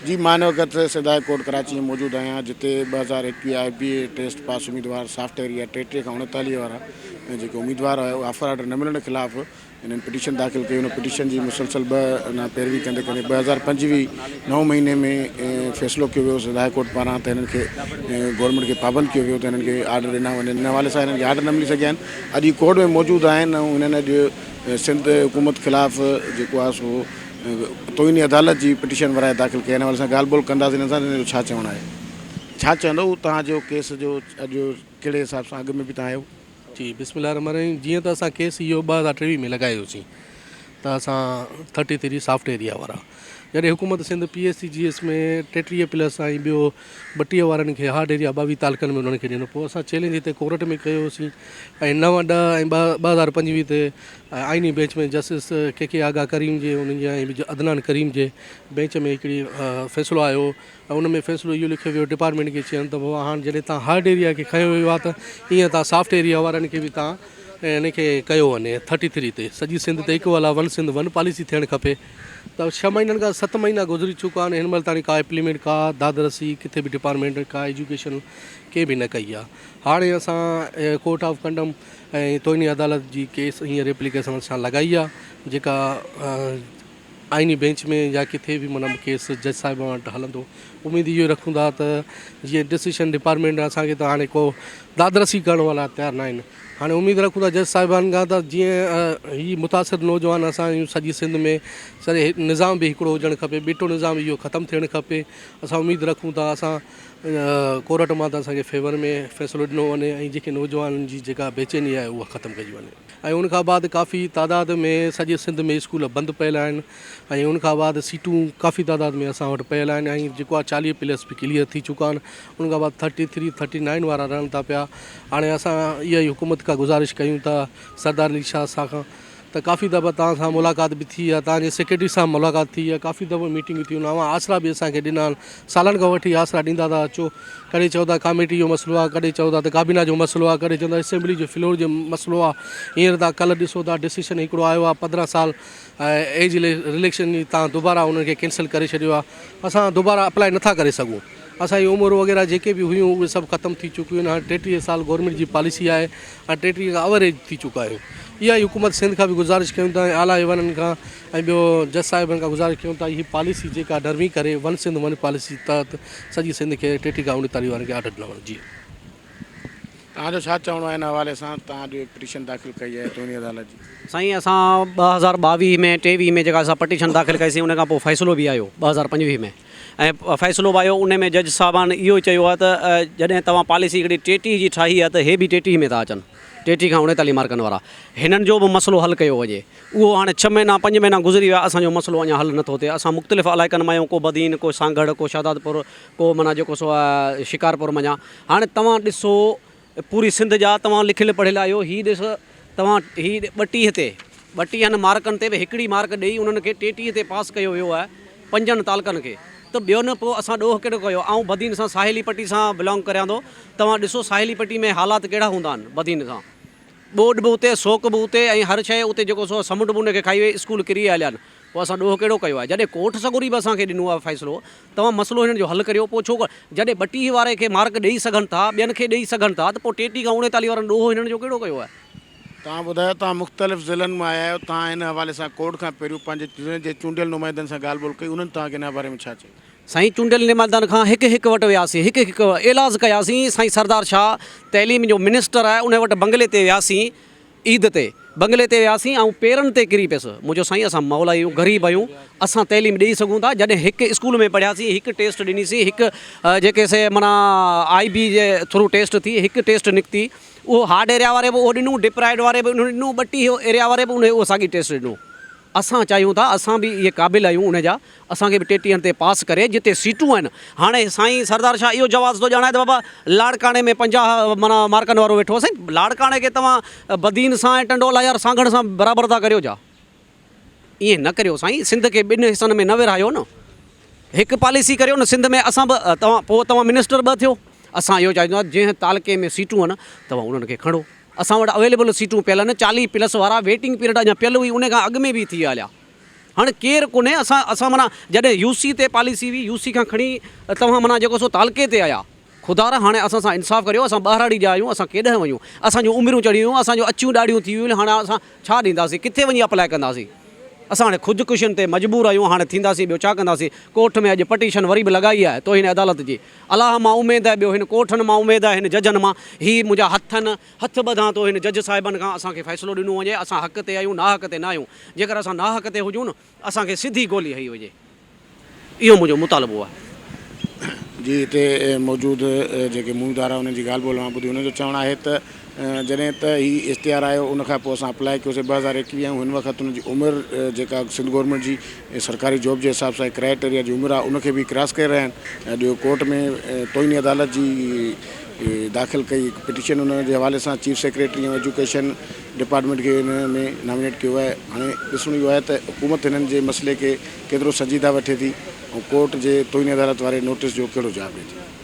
جي مان هن وقت سنڌ هاء ڪورٽ ڪراچي ۾ موجود آهيان جتي 2021 آء بي اي ٽيسٽ پاس اميدوار سافٽ ايريا 33 کان 39 وارا جيڪي اميدوار هيا اهي آفر آرڊر نه ملڻ خلاف انهن پٽيشن داخل ڪئي ان پٽيشن جي مسلسل ٻه انا پيروي ڪندي ڪندي 2025 نو مهيني ۾ فيصلو ڪيو ويو سنڌ هاء ڪورٽ پاران ته هنن کي گورنمينٽ کي پابند ڪيو ويو ته هنن کي آرڊر ڏنا وڃن ان حوالي سان هنن کي آرڊر نه ملي سگهيا آهن اڄ هي ڪورٽ ۾ موجود آهن ۽ هنن اڄ سنڌ حڪومت خلاف جيڪو آهي سو توهين عدالت جي پٽيشن ورائي داخل ڪئي ان حوالي سان ڳالهه ٻولهه ڪنداسين هنن سان هنن جو ڇا چوڻ آهي. ڇا چوندو توهان جو ڪيس جو اڄ ڪهڙي حساب سان اڳ ۾ به توهان آيو. جي بسم الله الرحمن الرحيم جيئن ته اسان ڪيس اهو 2023 ۾ لڳايوسين ته اسان ٿرٽي ٿري سافٽ ايريا وارا جڏهن حڪومت Sindh P S C G S ۾ 33 plus ۽ ٻيو 32 وارن کي هارڊ ايريا 22 تعلقن ۾ انهن کي ڏنو پوء اسان چئلينج هتي ڪورٽ ۾ ڪيوسين ۽ 9 10 ۽ 2025 تي آئيني bench ۾ justice K K Agha Karim جي انهن جي ۽ عدنان ڪريم جي بينچ ۾ هڪڙي فيصلو آيو ۽ ان ۾ فيصلو اهو لکيو ويو ڊپارٽمينٽ کي چين ته بابا هاڻ جڏهن تان هارڊ ايريا کي کنيو ويو آهي ته ايئن تان سافٽ ايريا وارن کي به تان ان کي ڪيو وڃي ٿرٽي ٿري تي سڄي سنڌ تي ايڪول آهي ون سنڌ ون پاليسي ٿيڻ کپي ته ڇهه مهينن کان ست مهينا گذري چڪا آهن هن مهل تاڻي ڪا امپليمينٽ ڪا داد رسي ڪٿي به ڊپارٽمينٽ ڪا ايجوڪيشن ڪنهن به نه ڪئي آهي هاڻي اسان ڪورٽ آف ڪنڊم ۽ توهين عدالت جي ڪيس هينئر ايپليڪيشن اسان لڳائي آهي جيڪا آئيني بينچ ۾ يا ڪٿي به معنيٰ ڪيس جج صاحب وٽ هلندو اميد اهو ئي رکون ٿا ته جيئن ڊسيشن ڊپارٽمينٽ اسان کي ته هاڻي ڪو دادرسي ڪرڻ وارا تيار نه آهن هاڻي اميد رکون ٿا جج صاحبان کان ته جيئن هي متاثر نوجوان اسان آهيون سڄي سنڌ ۾ سر نظام به هڪڙو هجڻ کپي ٻٽو نظام اهو ختم ٿيڻ کپي اسان اميد رکون ٿا اسان ڪورٽ مان ته اسان کي فيور ۾ فيصلو ڏنو وڃي ۽ جيڪي نوجوانن جي جيڪا بيچيني آهي اها ختم ڪئي وڃي. ۽ ان کان بعد ڪافي تعداد ۾ سڄي سنڌ ۾ اسڪول بند پيل آهن ۽ ان کان بعد سيٽون ڪافي تعداد ۾ اسان وٽ پيل آهن ۽ جيڪو آهي 40 پلس به ڪليئر ٿي چڪا آهن ان کان بعد ٿرٽي ٿري ٿرٽي نائن وارا رهن ٿا پيا هاڻي اسان اها ئي حڪومت کان گذارش ڪيون ٿا سردار علي شاهه صاحب کان ته ڪافي دفعا توهان سان ملاقات به ٿي آهي توهان جي سيڪريٽري سان ملاقات ٿي آهي ڪافي دفعا ميٽنگون ٿيون آهن اوهان آسرا به اسان کي ڏنا آهن سالن کان وٺي آسرا ڏيندا ٿا اچو ڪڏهن چئو ٿا ڪاميٽي جو مسئلو آهي ڪڏهن چئو ٿا ته ڪابينا جو مسئلو آهي ڪڏهن چوندا اسيمبلي جو فلور جو مسئلو آهي هينئر تان ڪلهه ڏسو ٿا ڊسيشن هڪڙو آيو آهي 15 سال ايج رليڪشن جي تان دوباره انهن کي ڪينسل ڪري ڇڏيو آهي اسان دوباره اپلائي نٿا ڪري سگهون اسان جي عمر وغيره جيڪي به هيون اهي سڀ ختم ٿي چڪيون آهن هاڻي 33 سال گورنمينٽ جي پاليسي آهي هاڻي 33 کان اوور ايج ٿي چڪا آهيون اها ئي حڪومت سنڌ کان به گذارش ڪيون ٿا ۽ اعليٰ ايوانن کان ۽ ٻيو جج صاحبن کان گذارش ڪيون ٿا هي پاليسي جيڪا نرمي ڪري ون سنڌ ون پاليسي تحت سڄي سنڌ کي 33 کان 39 وارن کي آرڊر ڏنا وڃن جي. توهان جو ڇا چوڻو آهي ان حوالي سان توهان جو پٽيشن داخل ڪئي آهي توهين عدالت جي. سائين اسان 2022 ۾ 23 ۾ جيڪا اسان پٽيشن داخل ڪئي سين ان کان پوء فيصلو به آيو 2025 ۾ ۽ فيصلو به آيو ان ۾ جج صاحبان اهو چيو آهي ته جڏهن توهان پاليسي هڪڙي 33 جي ٺاهي آهي ته هي به 33 ۾ ٿا اچن 33 کان 39 مارڪن وارا هنن جو به مسئلو حل ڪيو وڃي اهو هاڻي ڇهه مهينا پنج مهينا گذري ويا اسان جو مسئلو اڃا حل نٿو ٿئي اسان مختلف علائقن مان آهيون ڪو بدين ڪو سانگهڙ ڪو شهدادپور ڪو معنيٰ جيڪو سو آهي شڪارپور منجهان هاڻي توهان ڏسو پوري سنڌ جا توهان لکيل پڙهيل آهيو هي ڏس توهان هي 32 تي ٻٽيهن مارڪن تي به هڪڙي مارڪ ڏئي انهن کي 33 تي پاس ڪيو ويو آهي پنجن تعلقن کي ته ٻيو نه پوء اسان ڏوهه ڪهڙو ڪيو آئون بدين سان ساحلي پٽي سان بلانگ ڪريان ٿو توهان ڏسو ساحلي پٽي ۾ حالات ڪهڙا هوندا آهن بدين سان ٻوڏ به اتي، سوڪ به اتي ۽ هر شيء اتي جيڪو سو سمنڊ به ان کي کائي وئي، اسڪول ڪري هليا آهن. پوء اسان ڏوهه ڪهڙو ڪيو آهي؟ جڏهن ڪورٽ سڳوري به اسان کي ڏنو آهي فيصلو، توهان مسئلو هنن جو حل ڪريو، پوء ڇو جڏهن 32 واري کي مارڪ ڏئي سگهن ٿا، ٻين کي ڏئي سگهن ٿا ته پوء 33 کان 39 وارن ڏوهه هنن جو ڪهڙو ڪيو آهي؟ توهان ٻڌايو توهان مختلف ضلعن مان آيا آهيو، توهان ان حوالي سان ڪورٽ کان پهريون پنهنجي ضلعن جي چونڊيل نمائندن سان ڳالهه ٻولهه ڪئي، انهن توهان کي ان باري ۾ ڇا چيو؟ سائين چونڊيل نمائندن کان هڪ هڪ وٽ وياسين هڪ هڪ ايلاز ڪياسين سائين سردار شاهه تعليم جو منسٽر آهي ان وٽ بنگلي تي وياسين عيد تي بنگلي تي وياسين آئون پيرن تي ڪري پيس مون چيو سائين اسان مئل آهيون غريب آهيون اسان تعليم ڏئي سگهون ٿا جڏهن هڪ اسڪول ۾ پڙهياسين هڪ ٽيسٽ ڏنيسين هڪ جيڪي سي معنيٰ آئي بي جي ٿرو ٽيسٽ ٿي هڪ ٽيسٽ نڪتي اهو هارڊ ايريا واري به اهو ڏنو ڊپرائيڊ واري به انهن ڏنو 32 ايريا واري به انهي اهو ساڳي ٽيسٽ ڏنو اسان چاهيون ٿا اسان به اهي قابل آهيون ان جا اسان کي به ٽيٽيهن تي پاس ڪري جتي سيٽون آهن هاڻي سائين سردار شاهه اهو جواز ٿو ڄاڻائي ته بابا لاڙڪاڻي ۾ 50 معنيٰ مارڪن وارو ويٺو آهي سائين لاڙڪاڻي کي توهان بدين سان ۽ ٽنڊو الهيار سانگهڙ سان برابر ٿا ڪريو ڇا ائين نه ڪريو سائين سنڌ کي ٻن حصن ۾ نه ورهايو نه هڪ پاليسي ڪريو نه سنڌ ۾ اسان به توهان پوء توهان منسٽر ٻه ٿيو اسان اهو چاهيون ٿا جنهن تعلقي ۾ سيٽون آهن توهان انهن کي کڻو اسان وٽ اويليبل سيٽون پيل آهن 40 پلس وارا ويٽنگ پيريڊ اڃا پيل هئي ان کان اڳ ۾ به ٿي هليا. هاڻي ڪير ڪونهي اسان اسان معنيٰ جڏهن يو سي تي پاليسي هئي يو سي کان کڻي توهان معنيٰ جيڪو سو تعلقي تي آيا خدارا هاڻي اسان سان انصاف ڪريو اسان ٻهراڙي جا آهيون اسان ڪيڏانهن وڃون اسان جون عمريون چڙهي ويون اسان جون اڇيون ڏاڙهيون ٿي ويون هاڻي اسان ڇا ڏينداسين ڪٿي وڃي اپلاء ڪنداسين اسان هاڻي خودڪشين تي مجبور آهيون هاڻي ٿينداسين ٻيو ڇا ڪنداسين ڪورٽ ۾ اڄ پٽيشن وري به لڳائي آهي توهين عدالت جي الله مان اميد آهي ٻيو هن ڪورٽن مان اميد آهي هن ججن مان هي منهنجا هٿن هٿ ٻڌان ٿو هن جج صاحبن کان اسان کي فيصلو ڏنو وڃي اسان حق تي آهيون ناحق تي نه آهيون جيڪر اسان ناحق تي هجون نه اسان کي سڌي گولي هنئي وڃي اهو منهنجو مطالبو آهي. جي هتي موجود جيڪي مهمدار انهن جي ڳالهه ٻولهه مان ٻڌي انهن جو چوڻ آهي ته جڏهن ته هي اشتهار آيو ان کان پوء اسان اپلاء ڪيوسي 2021 ۽ هن وقت ان جي عمر جيڪا سنڌ گورنمينٽ جي سرڪاري جاب جي حساب سان ڪرائيٽيريا جي عمر آهي ان کي به ڪراس ڪري رهيا آهن ۽ اڄ ڪورٽ ۾ توهين عدالت جي داخل ڪئي هڪ پٽيشن ان جي حوالي سان چيف سيڪريٽري ۽ ايجوڪيشن ڊپارٽمينٽ کي ان ۾ نامينيٽ ڪيو آهي هاڻي ڏسڻو اهو آهي ته حڪومت هنن جي مسئلي کي ڪيترو سنجيده وٺي ٿي ۽ ڪورٽ جي توهين عدالت واري نوٽيس جو ڪهڙو جواب ڏئي ٿي.